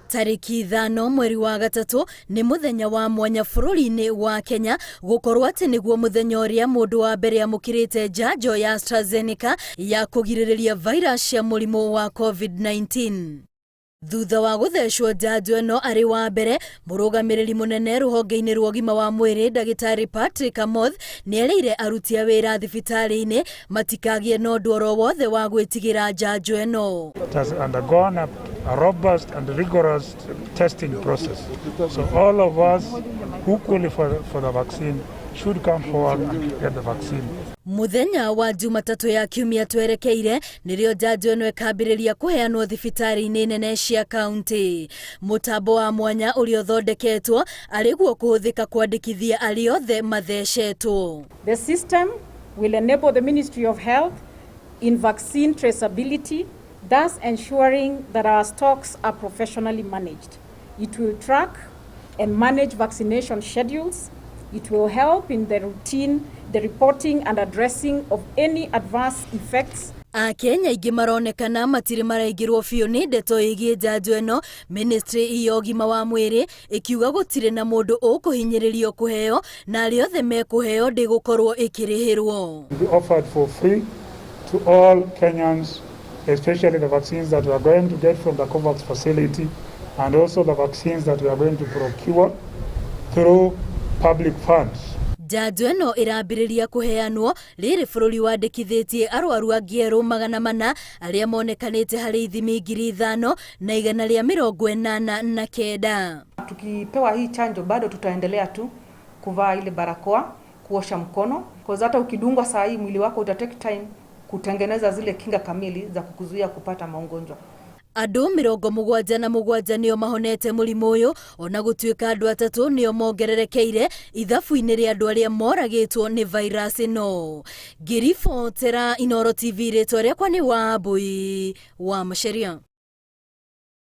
Tarĩki 5 mweri wa gatatũ nĩ mũthenya wa mwanya bũrũri-inĩ wa Kenya gũkorwo atĩ nĩguo mũthenya ũrĩa mũndũ wa mbere amũkĩrĩte njanjo ya AstraZeneca ya kũgirĩrĩria virus cia mũrimũ wa COVID-19. Thutha wa gũthecwo njanjo ĩno arĩ wa mbere, mũrũgamĩrĩri mũnene rũhonge-inĩ rwa ũgima wa mwĩrĩ ndagĩtarĩ Patrick Amoth nĩerĩire aruti a wĩra thibitarĩ-inĩ matikagĩe na ũndũ oro wothe wa gwĩtigĩra njanjo ĩno. It has undergone a robust and rigorous testing process. So all of us who qualify for the vaccine should come forward and get the vaccine. Mũthenya wa Jumatatũ ya kiumia twerekeire nĩrĩo njanjo ĩno ĩkambĩrĩria kũheanwo thibitarĩ-inĩ nene cia kaunti. Mũtambo wa mwanya ũrĩa ũthondeketwo arĩ guo kũhũthĩka kwandĩkithia arĩa othe mathecetwo. The system will enable the Ministry of Health in vaccine traceability, thus ensuring that our stocks are professionally managed. It will track and manage vaccination schedules. It will help in the routine, the reporting and addressing of any adverse effects. Akenya aingĩ maronekana matirĩ maraingĩrwo biũ nĩ ndeto ĩgiĩ njanjo ĩno, ministry ya ũgima wa mwĩrĩ ĩkiuga gũtirĩ na mũndũ ũkũhinyĩrĩrio kũheo na arĩa othe mekũheo ndĩgũkorwo ĩkĩrĩhĩrwo. Be offered for free to all Kenyans, especially the vaccines that we are going to get from the COVAX facility and also the vaccines that we are going to procure through public funds. Njanjo ĩno ĩrambĩrĩria kũheanwo rĩrĩ bũrũri wandĩkithĩtie arwaru angĩ erũ 400 arĩa monekanĩte harĩ ithimi 5189. Tukipewa hii chanjo bado tutaendelea tu kuvaa ile barakoa, kuosha mkono, kwa hata ukidungwa saa hii mwili wako uta take time kutengeneza zile kinga kamili za kukuzuia kupata magonjwa. Andũ 77 nĩo mahonete mũrimũ ũyũ, ona gũtuĩka andũ 3 nĩo mongererekeire ithabu-inĩ rĩa andũ arĩa moragĩtwo nĩ virus ĩno. Ngĩribotera Inooro TV, rĩtwa rĩakwa nĩ Wambui wa Macharia.